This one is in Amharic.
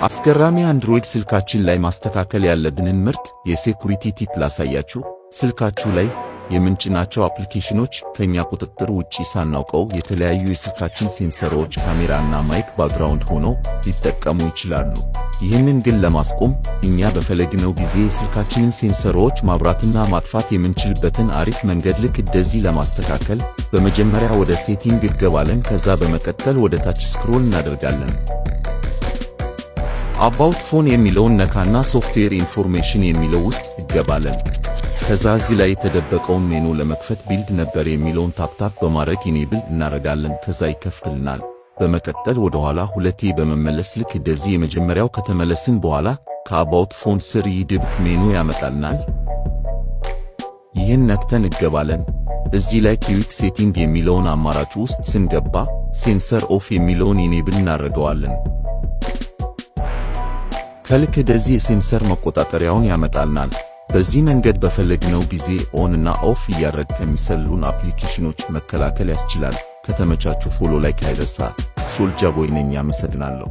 አስገራሚ አንድሮይድ ስልካችን ላይ ማስተካከል ያለብንን ምርጥ የ security tip ላሳያችሁ። ስልካችሁ ላይ የምንጭናቸው አፕሊኬሽኖች ከኛ ቁጥጥር ውጪ ሳናውቀው የተለያዩ የስልካችን ሴንሰሮች፣ ካሜራ እና mic background ሆነው ሊጠቀሙ ይችላሉ። ይህንን ግን ለማስቆም እኛ በፈለግነው ጊዜ የስልካችንን ሴንሰሮች ማብራትና ማጥፋት የምንችልበትን አሪፍ መንገድ ልክ እንደዚህ ለማስተካከል በመጀመሪያ ወደ setting እንገባለን። ከዛ በመቀጠል ወደ ታች scroll እናደርጋለን። About phone የሚለውን ነካና software information የሚለው ውስጥ እንገባለን። ከዛ እዚህ ላይ የተደበቀውን ሜኑ ለመክፈት build number የሚለውን tap tap በማድረግ enable እናደርጋለን። ከዛ ይከፍትልናል። በመቀጠል ወደ ኋላ ሁለቴ በመመለስ ልክ እንደዚህ የመጀመሪያው ከተመለስን በኋላ ከ about phone ስር ይህ ድብቅ ሜኑ ያመጣልናል። ይህን ነክተን እንገባለን። እዚህ ላይ quick setting የሚለውን አማራጭ ውስጥ ስንገባ sensor off የሚለውን enable እናደርገዋለን። ከልክ እንደዚህ የ sensor መቆጣጠሪያውን ያመጣልናል። በዚህ መንገድ በፈለግነው ጊዜ on እና off እያደረግን ከሚሰልሉን አፕሊኬሽኖች መከላከል ያስችላል። ከተመቻችሁ follow፣ like አይረሳ። ሶልጃ ቦይ ነኝ። አመሰግናለሁ።